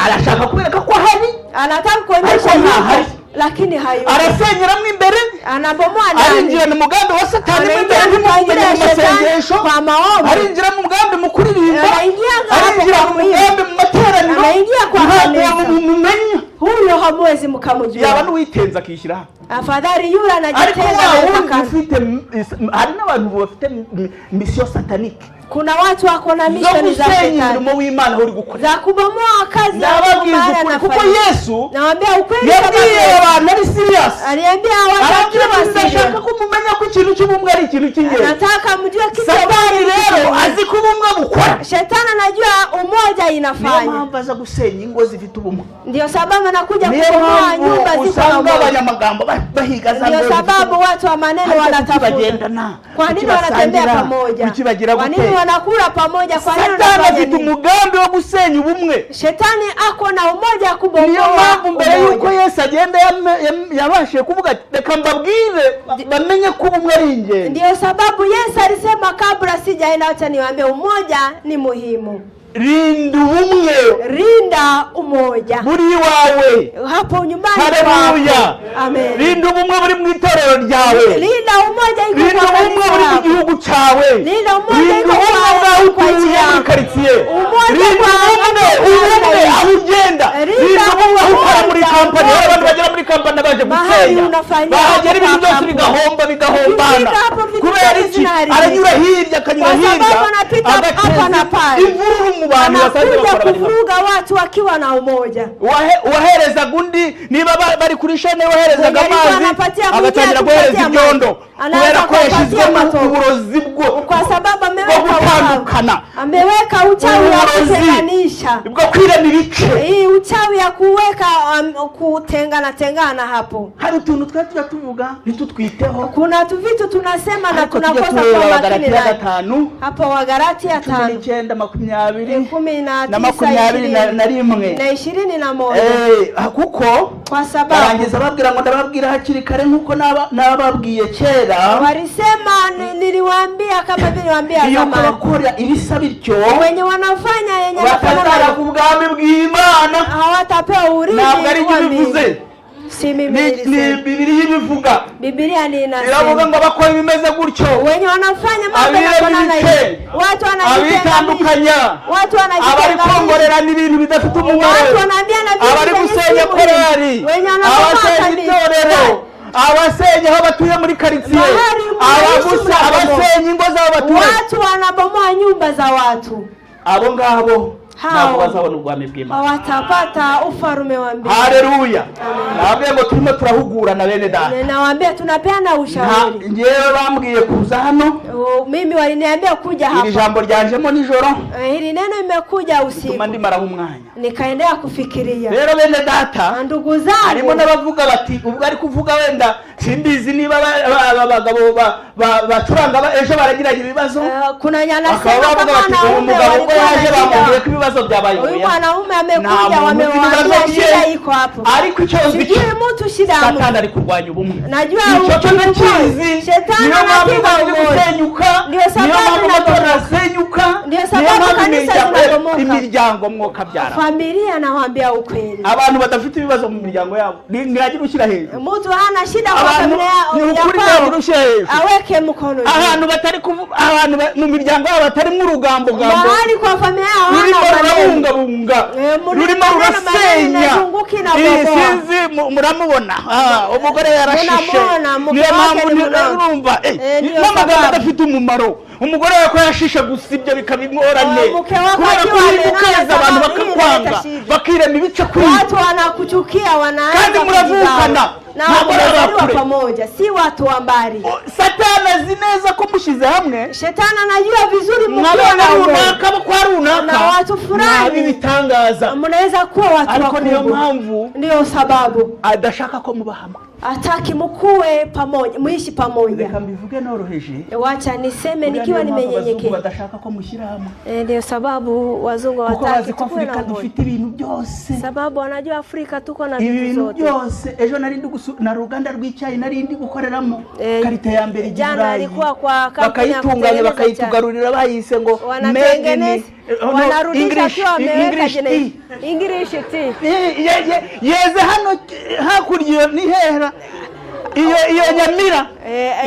arashaka kubereka ko ahari, anataka kuonyesha ariko ntahari. yuko, lakini hayupo. Arasenyeramo imbere, Anabomoa ndani, arinjira mu mugambi wa Satani mo imbere, anaingia ntimumenye kwa mu ajili ya shetani masengesho, kwa maombi, arinjira mu mugambi mu kuririmba, anaingia hapo arinjira kwa mu kuimba, mugambi mu materaniro, anaingia kwa ntabwo kanisa. mumumenya. Huyo hamwezi Yaba mkamjua. n'uwitenze akishyira hano. Afadhali yule Ariko anajitenga wa anaweka wundi kando. ufite hari n'abantu bafite mission satanique Kuna watu wako na zo mishoni za gusenya shetani umurimo w'Imana aho uri gukora. za kubomoa kazi ya Mungu Ndababwiza mahali ukuri, kuko anafanya. Yesu Nawaambia ukweli, yabwiye sababu abantu ari serious, aliambia arabwira watu ati ndashaka ko mumenya ko ikintu cy'ubumwe ari ikintu cy'ingenzi. nataka mjue kitu Satani ambacho rero azi ko ubumwe bukora. Shetani anajua umoja Niyo inafanya, mpamvu aza gusenya ingo zifite ubumwe. ndio sababu anakuja Niyo kubomoa mpamvu nyumba ziko na usanga umoja. abanyamagambo bahiga za Ndio ngo zifite sababu ubumwe. watu wa maneno Ariko kuki wanatafuta. bagendana? Kwa Kuki nini wanatembea basangira? pamoja? Kuki bagira Kwa gute? nini wanakula pamoja? Kwa nini Satani wanafanya afite nini? umugambi wo gusenya ubumwe. Shetani ako na umoja Niyo kubomoa mpamvu mbere y'uko umoja. Yesu agenda yabashije kuvuga ati reka mbabwire bamenye ko ubumwe ari ingenzi. Ndiyo sababu Yesu alisema kabla sijaenda, acha niwaambie umoja ni muhimu. Rinda ubumwe Rinda umoja buri iwawe. Hapo nyumbani Haleluya. kwako. Amen. Rinda ubumwe buri mu itorero ryawe. Linda umoja iko Rinda kwa ubumwe kanisa buri mu lako. gihugu cyawe. Linda umoja Rinda iko ubumwe kwa bwawe kwa utuye nchi muri yako. karitsiye. Umoja Rinda kwa ubumwe, ubumwe aho ugenda. Rinda Rinda ubumwe aho ukora muri umoja, kampani. Hari abantu umoja. bagera muri kampani baje Mahali gusenya, unafanyia bahagera ibintu hapo byose kampuni. bigahomba, bigahombana. Ukifika hapo vitu Kubera vyote iki? zinaharibika. Aranyura hirya, akanyura Kwa hirya, sababu anapita hapa na agateza pale. imvururu mu bantu basanzwe Anakuja bakora bari hamwe. kuvuruga watu wakiwa na umoja. Waherezaga undi niba bari kuri shene, waherezaga Mwenye alikuwa amazi, anapatia mwingine agatangira guhereza akipatia ibyondo maji. Anaanza kubera ko kuwapatia yashyizwemo matope. uburozi bwo Kwa sababu bwo ameweka uchawi, gutandukana, ameweka uchawi wa uburozi kutenganisha, bwo kwirema ibice. Hii uchawi ya kuweka kutengana tengana hapo. Hari utuntu twari tujya tuvuga ntitutwiteho, Kuna tu vitu tunasema na ariko tujya tunakosa tureba kuwa makini Abagalatiya nayo. 5, Hapo Wagalatia cumi 5 n'icyenda, 20 kumi na na tisa makumyabiri ishirini na rimwe. na 21. Eh, kuko Kwa sababu barangiza babwira ngo ndababwira hakiri kare nk'uko nababwiye kera, walisema niliwaambia kama vile niliwaambia yuko zamani, bakora ibisa bityo wenye wanafanya yenye batazara yanafanana ku bwami bw'Imana. hawatapewa urithi Ntabwo ari wa ibyo mbingu. bivuze, Si mimi ni nilisema. Bibiliya ibivuga. Biblia ni Iravuga inasema ngo abakora ibimeze gutyo, wenye wanafanya mambo abirema yanafanana ibice, hivi, watu wanajitenganisha, abitandukanya, watu abari wanajitenganisha, kongorerana ibintu bidafite umumaro, watu wanaambiana vitu abari vyenye si gusenya muhimu, korali, wenye wanabomoa abasenya kanisa, itorero, abasenya aho batuye muri karitsiye, Mahali mnaishi abagusa mnabomoa. abasenya ingo z'abo baturage, watu wanabomoa nyumba za watu, abo ngabo Hao. ntabwo bazabona ubwami bw'Imana. Hawatapata ufalume wa mbingu. Haleluya! Nababwiye ngo turimo turahugurana, bene data. Nawaambia tunapeana ushauri. Ngewe bambwiye kuza hano. Oh, mimi waliniambia kuja Iri hapa. jambo ryanjemo nijoro, Hili neno imekuja usiku, bituma ndimaraho umwanya. Nikaendelea kufikiria. Rero bene data, Na ndugu harimo zangu, n'abavuga bati ubwo ari kuvuga wenda simbizi niba abagabo bacuranga ejo baragiranye ibibazo, kuna wenye bakaba anasema bavuga kama bati uwo wanaume mugabo ubwo walikuwa yaje na bamubwiye shida, ko ibibazo byabaye. huyu Oya. mwanaume Nta amekuja, muntu uzi ibibazo wamewaambia bye. shida iko hapo. Ariko icyo nzi Sijui mtu shida ya mtu. Satani ari kurwanya ubumwe. Najua Icyo cyo ndakizi. Shetani Niyo mpamvu anapinga bari umoja. gusenyuka, Ndio niyo sababu mpamvu amatorero inabomoka. asenyuka, Ndio niyo sababu mpamvu kanisa zinabomoka. imiryango Imiryango mwokabyara. Familia, nawaambia ukweli. Abantu badafite ibibazo mu miryango yabo ntihagire ushyira hejuru. Mtu hana shida kwa Abantu familia ni ya ukuri kwao, ntihagire ushyira hejuru. Aweke mkono juu. Ahantu batari kuvu ahantu mu miryango yabo batarimo urugambogambo Mahali kwa familia yao rurimo hana maneno. rurabungabunga Muri rurimo maneno rurasenya. maneno inazunguka Iyi inabomoa. sinzi muramubona. Ah, umugore yarashishe. Munamubona, mke Niyo wake mpamvu ni mnono. urumva Ndiyo n'amagambo sababu. adafite umumaro, umugore we ko yashishe gusa, ibyo bikaba ingorane. Oh, mke wako Kubera akiwa ko uri amenona gukeza abantu sababu hii bakakwanga, inaleta shida. bakirema ibice kuri Watu wanakuchukia, wanaanza Kandi muravukana. kujigawa. Na Ntabwo ari wamezaliwa abakure. pamoja, si watu wa mbali. O, Satani azi neza ko mushyize hamwe Shetani anajua vizuri mkiwa mwabana na umoja runaka bo kwa runaka na watu fulani, mwaba ibitangaza. Mnaweza kuwa watu Ariko niyo wakubwa. mpamvu Ndiyo sababu adashaka ko muba hamwe. Hataki mkuwe pamoja, muishi pamoja. Reka mbivuge noroheje. Wacha niseme Buriya nikiwa niyo mpamvu abazungu nimenyenyekea. badashaka ko mushyira hamwe, Ndio sababu wazungu kuko bazi hawataki ko tukuwe na Afurika umoja, dufite ibintu byose. Sababu wanajua Afrika tuko na Ibi vitu bintu zote. byose, ejo nari ndi na ruganda rw'icyayi nari ndi gukoreramo, qualité ya mbere ijya i Jana Burayi, alikuwa kwa kampuni ya bakayitunganya, kutengeneza chai. Bakayitugarurira bayise ngo made in Wanatengeneza, oh, no, wanarudisha English, akiwa wameweka English jina tea. English tea. Yeze hano hakurya iyo ni hera iyo Nyamira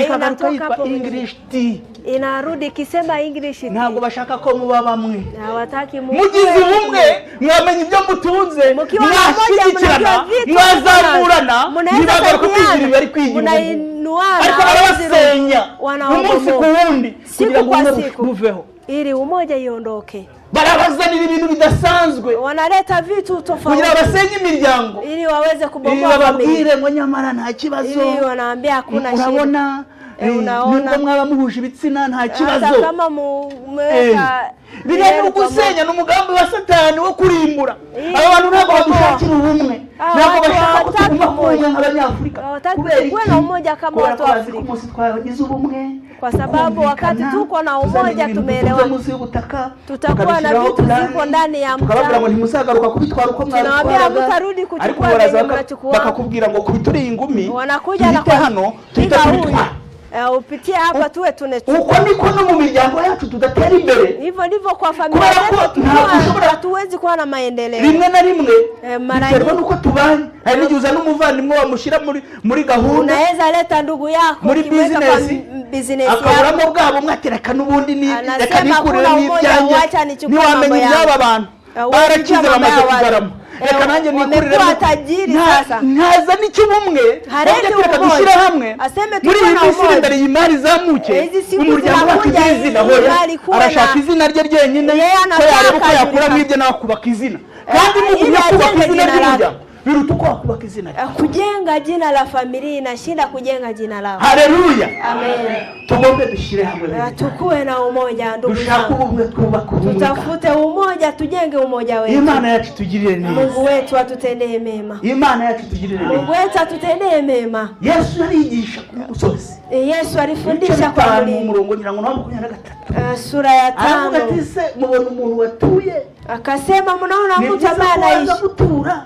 ikagaruka Inatoka yitwa hapo. English tea. Inarudi ikisema English tea. Ntabwo bashaka ko muba bamwe. Hawataki Mugize ubumwe mwamenya ibyo mutunze, Mkiwa na umoja mwashyigikirana, mnajua vitu mwazamurana, mnaweza ntibagaruka kwigira saidiana, ibari kwigira ubu. mnainuana, Ariko hawezi barabasenya wanawabomoa. umunsi ku wundi Siku kugira ngo kwa ubumwe siku. buveho. Ili umoja iondoke. Barabazanira ibintu bidasanzwe Wanaleta vitu tofauti kugira basenye imiryango, ili waweze ili kubomoa bababwire familia, ngo nyamara nta kibazo, ili wanaambia hakuna shida. Urabona, Unaona. nubwo mwaba muhuje ibitsina nta Hata kibazo. kama mmeweka Biriya ni yenu pamoja. ugusenya, ni umugambi wa Satani wo kurimbura. Iyi Aba bantu ntabwo kubomoa. badushakira ubumwe, Aba ntabwo watu bashaka ko hawataki tuguma kumwe umoja. nk'Abanyafurika. Hawataki Kubera tukuwe iki? na umoja kama Kubera watu ko wa bazi ko Afrika. umunsi twagize ubumwe, Kwa sababu wakati tukumvikana, tuko na tuzamenya umoja ibintu tumeelewana. dutunze munsi y'ubutaka, Tutakuwa na tukabishyiraho vitu plan, ziko ndani ya tukababwira mtaa. ngo ntimuzagaruka kubitwara uko Tunawaambia mwabitwaraga. hamtarudi kuchukua Ariko baraza vyenye mnachukua. bakakubwira ngo kubita uriya ingumi, Wanakuja na tuhite hano tuhite piga huyu. tubitwara. Upitie hapa tuwe tunachukua. Uko niko no mu miryango yacu tudatera imbere. Hivyo ndivyo kwa familia Kubera ko zetu ntabwo tukiwa ushobora- hatuwezi kuwa na maendeleo. Rimwe na rimwe Mara biterwa nyingi. n'uko tubanye. Hari n'igihe uzana umuvandimwe wamushyira muri gahunda, Unaweza leta ndugu yako muri ukimweka kwa bizinesi, business yako. akaburamo bwa bumwe ati reka n'ubundi ni Anasema reka nikurire hakuna umoja, n'ibyanjye. wacha nichukue Ntiwamenya mambo yangu. iby'aba bantu Huwezi barakize, jua mambo bamaze ya watu. kugarama, reka nanjye Wamekuwa nikuriremo. tajiri sasa. Ntaza n'ikibumwe Hareti reka umoja. dushyire hamwe Aseme muri tukuwe iyi na minsi umoja. imbere iyi mari izamuke, Hizi siku umuryango wacu zinakuja, ugire izina. hii Hoya, mali kuwe arashaka na- izina rye ryenyine, Yeye ko anataka yareba uko yakuramo ajulikane. ibye nawe akubaka izina. Kandi Ili mugumya kubaka ajenge izina jina lake. ry'umuryango biruta uko wakubaka izina rye. Kujenga jina la familia inashinda kujenga jina lao. Haleluya! Amen. Tugombe dushyire hamwe bene data. Tukuwe na umoja ndugu Dushake zangu. ubumwe, twubake ubumwe. Tutafute umoja, tujenge umoja wetu. Imana yacu tugirire neza. Mungu wetu atutendee mema. Imana yacu tugirire Mungu neza. wetu atutendee mema. Yesu yarigisha ku musozi, Yesu ibice alifundisha kwa 5, mlima. umurongo ngira ngo ni uwa 23. Sura ya Aravuga ati 5 se mubona umuntu watuye, akasema, mnaona ni mtu byiza ambaye ko waza anaishi, gutura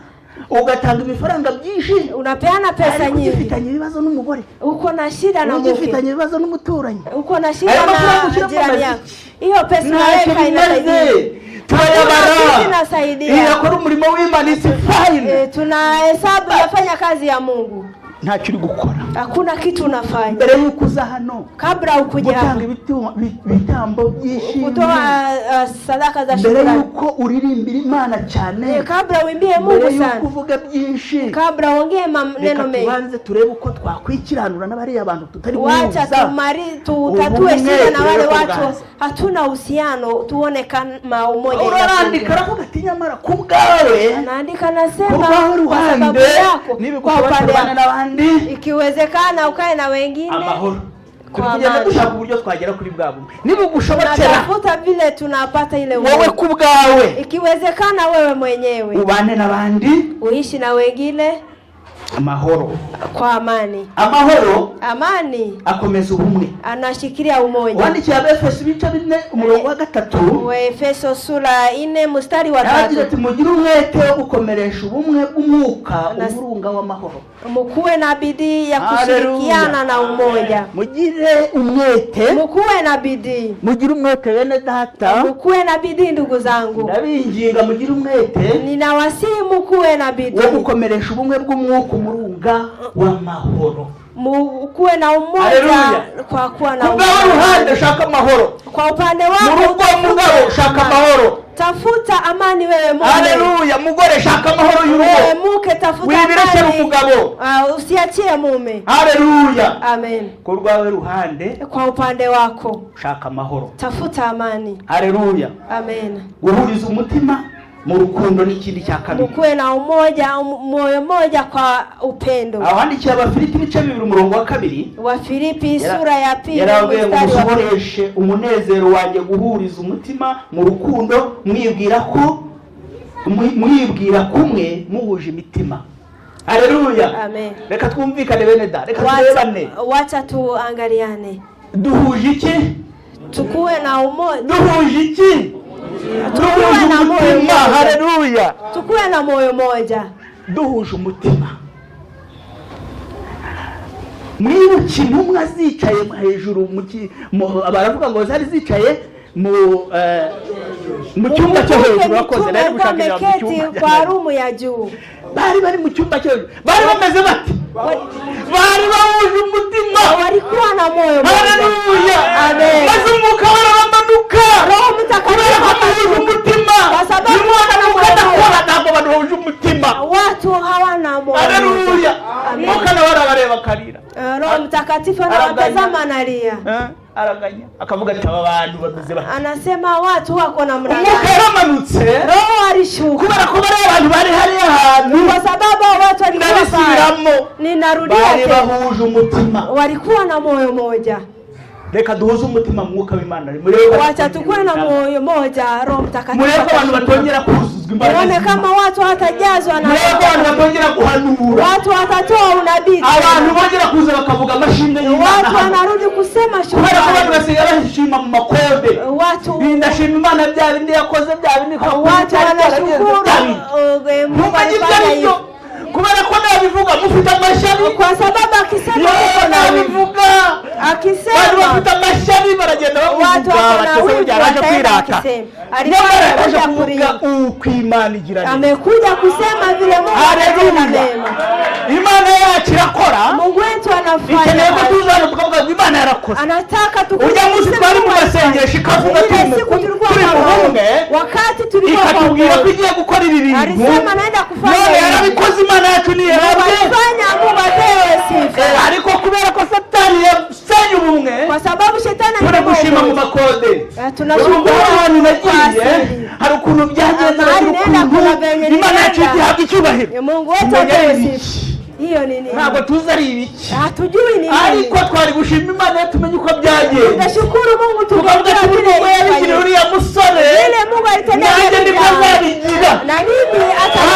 ugatanga ibifaranga byinshi, unapeana pesa ariko nyingi, ugifitanye ibibazo n'umugore, uko na shida na mke, ugifitanye ibibazo n'umuturanyi, uko na shida Ayo mafaranga na ushyiramo jirani yako, amaziki. hiyo pesa Ntacyo unaweka bimaze. inasaidia. Turayabara. Hakuna inasaidia. Iyo akora umurimo w'Imana isi fine. Tunahesabu yafanya kazi ya Mungu, Ntacyo uri gukora. Hakuna kitu unafanya. Mbere y'uko uza hano Kabla ukuja gutanga hapa ibitambo by'ishimwe, kutoa sadaka za mbere shukrani, y'uko uririmbira Imana cyane, kabla uimbie mbere Mungu y'uko sana, uvuga byinshi, kabla uongee reka maneno mengi, tubanze turebe uko twakwikiranura n'abariya bantu tutari wacha guhuza. tumari tutatue Ubumwe shida na wale turebe ko watu bwaza. hatuna uhusiano, tuone kama umoja Pawulo arandika inakuja. aravuga ati nyamara ku bwawe, Anaandika ku nasema, rwawe kwa sababu ruhande, yako, kwa nibigushobokera upande ubane wako, n'abandi ikiwezekana ukae na wengine amahoro. Turi kwa kugenda amani. dushaka uburyo twagera kuri bwa bumwe nibigushobokera. Tunatafuta vile tunapata ile Wowe umoja. ku bwawe Ikiwezekana wewe mwenyewe ubane n'abandi uishi na wengine Amahoro. Kwa amani. Amahoro Amani akomeza ubumwe. anashikilia umoja. Wandikiye Abefeso ibice 4 umurongo wa 3. Waefeso sura 4 mstari wa Yaragira 3. ati mugire umwete wo gukomeresha ubumwe bw'umwuka umurunga w'amahoro. Mukuwe na bidii ya Haleluya. kushirikiana na umoja. Mugire umwete. Mukuwe na bidii. Mugire umwete bene data. Mukuwe na bidii ndugu zangu. Ndabinginga mugire umwete Ninawasihi mukuwe na wo bidii. gukomeresha ubumwe bw'umwuka umurunga w'amahoro. Mukuwe na umoja Haleluya. kwa kuwa na Ku bwawe ruhande umoja. shaka amahoro. Kwa upande Mu wako rugo mugabo shaka amahoro. tafuta amani wewe mume. Haleluya. Mugore shaka amahoro Wewe y'urugo. mke tafuta Wibirekera amani. umugabo. Usiachie mume. Haleluya. Amen. Ku rwawe ruhande Kwa upande wako shaka amahoro. tafuta amani. Haleluya. Amen. Guhuriza umutima mu rukundo n'ikindi cya kabiri. Mukuwe na umoja moyo moja kwa upendo. Ahandikiye Abafilipi ibice 2 umurongo wa 2. Wa Filipi sura ya 2 Yarababwiye ngo mstari wa 2. musohoreshe umunezero wanjye guhuriza umutima mu rukundo mwibwira ko mwibwira kumwe muhuje imitima. Haleluya. Amen. Reka twumvikane bene da, reka turebane. Wacha tuangaliane. Duhuje iki? Tukuwe na umoja. Duhuje iki? Tukuwe na moyo umutima. mmoja. Haleluya. Tukuwe na moyo moja. Duhuje umutima. Mwibuke intumwa zicaye hejuru baravuga ngo zari zicaye mu cyumba cyo hejuru. Bakoze nari gushaka ijambo icyumba. Kwa rumu ya juu. Bari bari mu cyumba cyo hejuru. Bari bameze bati bari bahuje umutima. Walikuwa na moyo mmoja. Haleluya. Amen. Maze umwuka warabamanuka. Roho Mtakatifu kubera ko bahuje umutima. Kwa sababu Imana wana nuko moyo adakora ntabwo abantu bahuje umutima. Watu hawana moyo. Haleluya. Amen. Umwuka nawe arabareba akarira. Roho Mtakatifu anawatazama analia. Araganya akavuga ati aba bantu bameze bate. Anasema watu wako namna Umwuka gani? yaramanutse Roho alishuka. kubera ko bari abantu bari hariya hantu. Kwa sababu watu walikuwa pale. Ndabisubiramo. Ninarudia Bari tena. bahuje umutima. Walikuwa na moyo moja. Reka duhuze umutima mwuka w'Imana. Murebe Wacha tukuwe na moyo moja, Roho Mtakatifu. Murebe ko abantu batongera kuzuzwa imbaraga. Muone kama watu hawatajazwa na Murebe ko abantu batongera guhanura. watu watatoa unabii. Abantu bongera kuza bakavuga amashimwe y'Imana. Watu wanarudi kusema Kubera ko abantu shukrani. basigaye bashima mu makode. Watu Ndashima Imana bya bindi yakoze bya bindi watu wanashukuru Mungu Mumenye ibyo alifanya ari byo. hivyo. Kubera ko nabivuga mufite amashyari. Kwa sababu akisema Yewe uko na wivu. nabivuga. Bari Akisema bafite amashyari baragenda watu bamuvuga wako na bateze wivu burya araje wataenda kwirata. wakisema. Alikuwa Nyamara yaraje amekuja kuvuga kuringa. uko Imana igira neza. Amekuja kusema vile Mungu anatenda Haleluya. mema. Imana yacu irakora. Mungu wetu anafanya Ikeneye ko kazi. tuza hano tukavuga ngo Imana yarakoze. Anataka tukuje Ujya munsi kusema twari mu Mungu alifanya. masengesho ikavuga Ile turi mu siku tulikuwa turi mu pamoja. bumwe Wakati tulikuwa ikatubwira ko pamoja. igiye gukora ibi bintu. Alisema naenda kufanya None hivi. yarabikoze Imana yacu ntiyahabwe. Alifanya, Mungu apewe sifa. Ariko kubera ko Satani yasenye ubumwe Kwa sababu shetani turagushima mu alikuwa makode. Tunashukuru Urumva hari ahantu kwa nagiye asili. hari ukuntu byagenze Mahali hari nenda ukuntu kuna venye Imana yacu nilienda. ihabwa icyubahiro. Mungu wetu Umenya apewe ari sifa. ibiki? Hiyo ni nini? Ntabwo tuzi ari ibiki Hatujui ni nini. ariko twari gushima Imana iyo tumenye uko byagenze. Tunashukuru Mungu Tukavuga tukijua ati vile Mungu yabigiriye ilifanyika. uriya musore Vile Mungu alitendea nanjye yule niko kijana. azabigira. Na mimi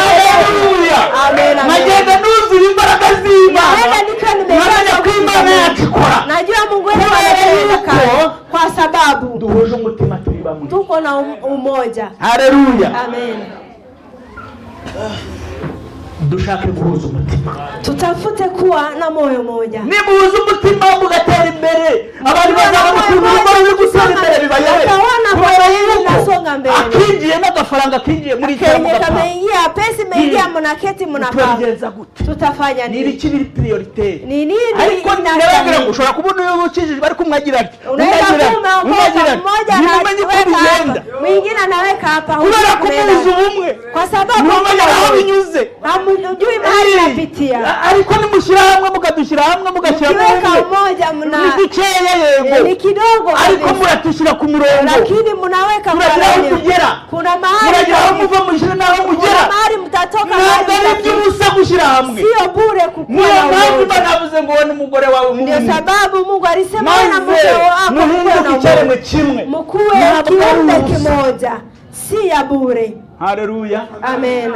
Haleluya. Amen, amen. Nkagenda nuzuye imbaraga z'Imana. Naenda nikiwa nimejaa Nkamenya ko Imana yacu ikora. Najua Mungu wetu Kubera anatenda yuko kazi kwa sababu duhuje umutima turi bamwe. tuko na umoja. Haleluya. Amen. Dushake guhuza umutima. Tutafute kuwa na moyo moja. Nimuhuza umutima mugatera imbere abantu bazabona ukuntu urugo ruri gutera imbere bibayobe. Wataona Kubera kwa yuko nasonga mbele. akinjiye n'agafaranga kinjiye muri icyo Kenye mugapfa. kameingia, pesa imeingia, mnaketi mnapanga. Turabigenza gute? Tutafanya Ni nini? ibiki biri prioritaire? Ni nini Ariko ndababwira ngo inastahili? ushobora kubona uyu ukijijwe ariko umwe agira ati undi Unaweza agira ati kuwa undi agira umeokoka, ati mmoja ntimumenye uko anaweka bigenda hapa, mwingine anaweka hapa, kubera hujui ko kunaenda. muzi ubumwe Kwa sababu ntumenya aho binyuze. hamjui mahali napitia. Ariko nimushyira hamwe mukadushyira hamwe mugashyira mu Mkiweka bumwe umoja mna ni dukeya yego ni kidogo ariko kabisa, muratushyira ku murongo lakini mnaweka kwa muragira aho laini. mugera Kuna mahali muragira aho kabisa. muva mushyira n'aho mugera. Kuna mahali mtatoka, Ntabwo mahali ari mtafika. iby'ubusa gushyira hamwe. Sio bure kukua Niyo na mpamvu umoja. Imana yavuze ngo wowe n'umugore wawe Ndio mubumwe sababu Mungu alisema wewe na maze mke wako mkuwe muhinduke na icyaremwe umoja, kimwe. mkuwe Ntabwo ari kiumbe ubusa. kimoja, si ya bure. Haleluya. Amen.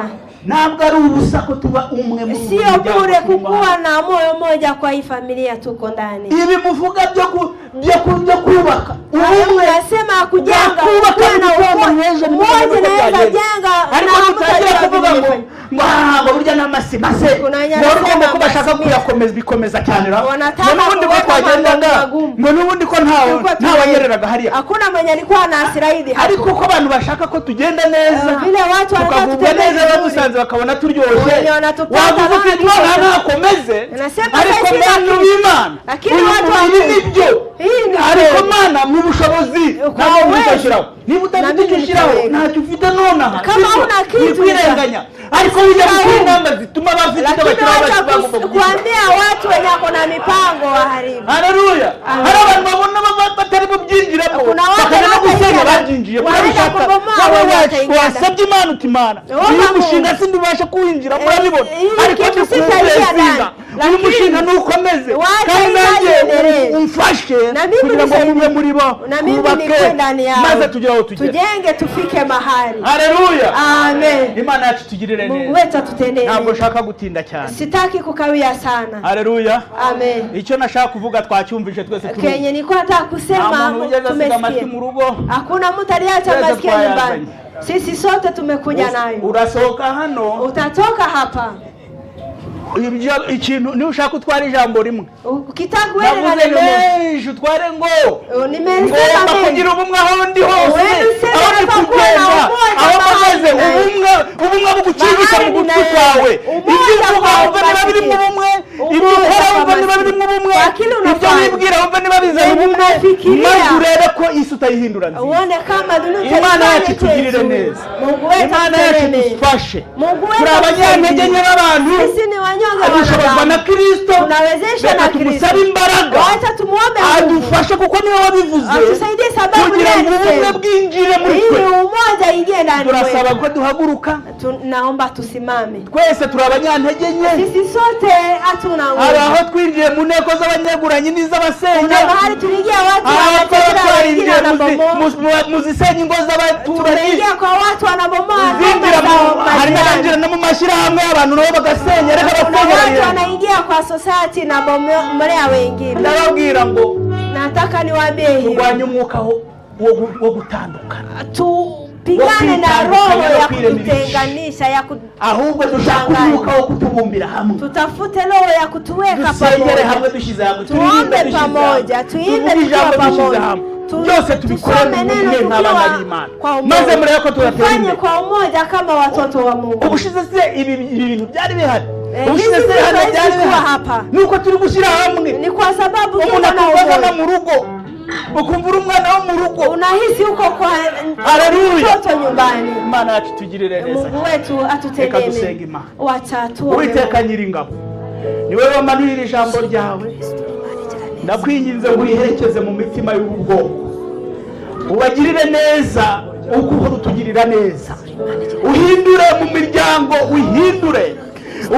Ntabwo ari ubusa ko tuba umwe muri uyu Sio muryango bure turimo kukuwa hano. Na moyo moja kwa hii familia tuko ndani. Ibi muvuga byo ku- byo ku- byo kubaka ubumwe, Unasema kujenga kubaka kuwa na ibikombe nk'ejo umoja, nibwo naweza byagenda. jenga Ariko na tutangira hamtajua kuvuga ngo vile. ngo ah, ngo burya n'amasima se, Kuna wenye ngo urumva wanasema ko bashaka amasimia. kuyakomeza bikomeza cyane ra, Wanataka ngo n'ubundi ko kuweka twagendaga, mambo magumu. ngo n'ubundi ko ntawe Tulikuwa ntawanyereraga hariya. Hakuna mwenye alikuwa na asiraidi hapo. Ariko uko abantu bashaka ko tugenda neza, Eh, vile watu wanataka tukagubwa tutembee neza, vizuri. badusanze bakabona turyoshye, Wenye wanatupata wavuga uti bana none tuko- ntakomeze. Nasema Ariko sasa bantu kitu. b'Imana, Lakini uyu watu wa mubiri Mungu. nibyo, Hii ni ariko kweli. Mana mu bushobozi Kwa ntabwo uwezo. ufite niba udafite Na icyo mimi ushyiraho, nitaweka. ntacyo ufite nonaha. Kama Sibyo? huna kitu, Ni kwirenganya, ariko ujya gukora ingamba zituma abafite icyo Lakini bashyiraho wacha bagomba kugishyira. kuambia watu wenye wako na mipango waharibu. Haleluya! Amen. Hari abantu babona batari bubyinjiramo, Kuna watu bakajya no gusenya wataingia- babyinjiye wanaenda murabishaka. kubomoa, Wowe wenye wacu wataingia. wasabye Imana uti: "Imana, Wowe uyu Mungu. mushinga sindibasha kuwinjira, Eh, murabibona, hii ariko kitu ndikuwublessinga sitaingia ndani. uyu Lakini- mushinga nukomeze, Wacha kandi nanjye iendelee. umfashe Na mimi kugira ngo nisaidie. mube muri bo, Na mimi twubake nikuwe ndani yao. maze tugere aho tugera." Tujenge tufike mahali. Haleluya! Amen. Imana yacu tugirire Mungu neza. wetu atutendee Ntabwo mema. nshaka gutinda cyane. Sitaki kukawia sana. Haleluya! Amen. Icyo nashaka kuvuga twacyumvise twese turi Kenye nilikuwa nataka nta kusema muntu wigeze asiga amatwi tumesikia. mu rugo. Hakuna mtu aliacha Twese masikio nyumbani. twayazanye. Sisi sote tumekuja nayo. Urasohoka hano, Utatoka hapa. Ibyo ikintu niba ushaka utwara ijambo rimwe, Ukitaka uende na navuze neno moja. menshi, utware ngo Nimesema ngomba mengi. kugira ubumwe aho ndi hose, Wewe useme aho ndi kwa kuwa na kugenda, umoja aho mahali mpagaze, naye. ubumwe, ubumwe bugukingisha Mahali mu gutwi naye. kwawe. Umoja Ibyo uvuga kwa wumva niba biri mu masikio. bumwe, ibyo Umoja ukora kwa wumva niba biri mu masikio. bumwe, Kwa kile ibyo unafanya. wibwira wumva niba bizana Wewe ubumwe, unafikiria. maze urebe ko isi utayihindura nziza. Uone kama dunia Imana yacu itaifanya itugirire nzuri. neza. Mungu wetu Imana yacu atutendee mema. idufashe. Mungu wetu Turi abanyantege atusaidie. nke b'abantu, Sisi ni wanyonge dushobozwa na wanadamu. Kristo. Tunawezeshwa Reka na Kristo. tumusabe imbaraga, Wacha tumuombe Mungu. adufashe kuko niwe wabivuze, Atusaidie sababu kugira ndiye ngo ubumwe alisema. bwinjire muri Ili twe. umoja ingie ndani Turasaba mwetu. ko duhaguruka. Naomba tusimame. Twese turi abanyantege nke. Sisi sote hatuna Hari nguvu. aho twinjiye mu nteko z'abanyeguranyi n'iz'abasenya, Kuna mahali tuliingia watu hari aho twaba wanachezea wengine twarinjiye wanabomoa. mu zisenya ingo z'abaturanyi, Tumeingia kwa watu wanabomoa zinjira ngoma mu za hari n'abinjira majirani. no mu mashyirahamwe y'abantu nabo bagasenya, reka Kuna basenyera watu yemwe. wanaingia kwa society na bomolea wengine. Ndababwira ngo Nataka niwaambie hivi, turwanye umwuka wo gutandukana, tupigane na roho ya kututenganisha, ya ahubwo dushaka kutuchanganya. umwuka wo kutubumbira hamwe. Tutafute roho ya kutuweka Dusengere pamoja. hamwe dushyize hamwe, turirimbe Tuombe dushyize pamoja, hamwe, tuimbe tuvuge tukiwa ijambo dushyize pamoja. hamwe, byose tubikore Tusome mu neno bumwe nk'abana tukiwa b'Imana, kwa umoja. maze murebe ko turatera Tufanye imbere. kwa umoja kama watoto wa Mungu. Ubushize se ibi bintu byari bihari? Eh, Ubushize hizi se vitu hano hazizi byari kuwa bihari? hapa. Nuko turi gushyira hamwe. Ni kwa sababu tuko Umuntu na akumva agana umoja. mu rugo, ukumva uri umwana wo mu rugo. Unahisi uko kwa Haleluya! mtoto nyumbani. Imana yacu tugirire neza. Mungu wetu Reka atutendee dusenge mema. Imana. Wacha tuombe. Uwiteka Mungu. Nyiringabo, niwe wamanurira ijambo ryawe, ndakwinginze ngo uriherekeze mu mitima y'ubu bwoko, ubagirire neza uko uhora utugirira neza, uhindure mu miryango, uhindure,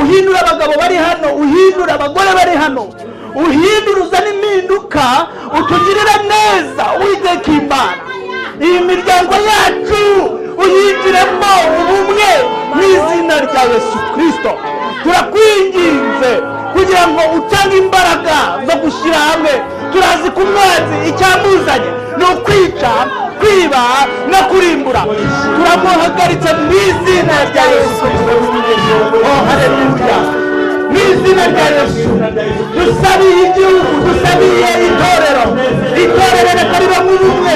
uhindure abagabo bari hano, uhindure abagore bari hano, uhindure, uzane impinduka, utugirire neza. Uwiteka Imana, iyi miryango yacu uyinjiremo ubumwe mu izina rya Yesu Kirisito. Turakwinginze kugira ngo utange imbaraga zo gushyira hamwe. Turazi ku mwanzi icyamuzanye ni ukwica, kwiba no kurimbura. Turamuhagaritse mu izina rya Yesu Kirisito. Oh, haleluya! Mu izina rya Yesu dusabiye igihugu, dusabiye itorero. Itorero reka ribe nk'ubumwe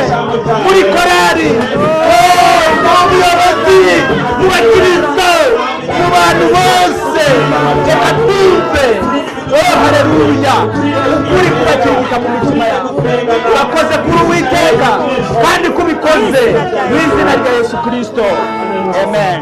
muri korari, oh, mu buyobozi, mu bakristo, mu bantu bose. Reka twumve, oh haleluya, ukuri kubakirika mu mitima yabo. Urakoze kuri Uwiteka kandi kubikoze mu izina rya Yesu Kirisito, amen.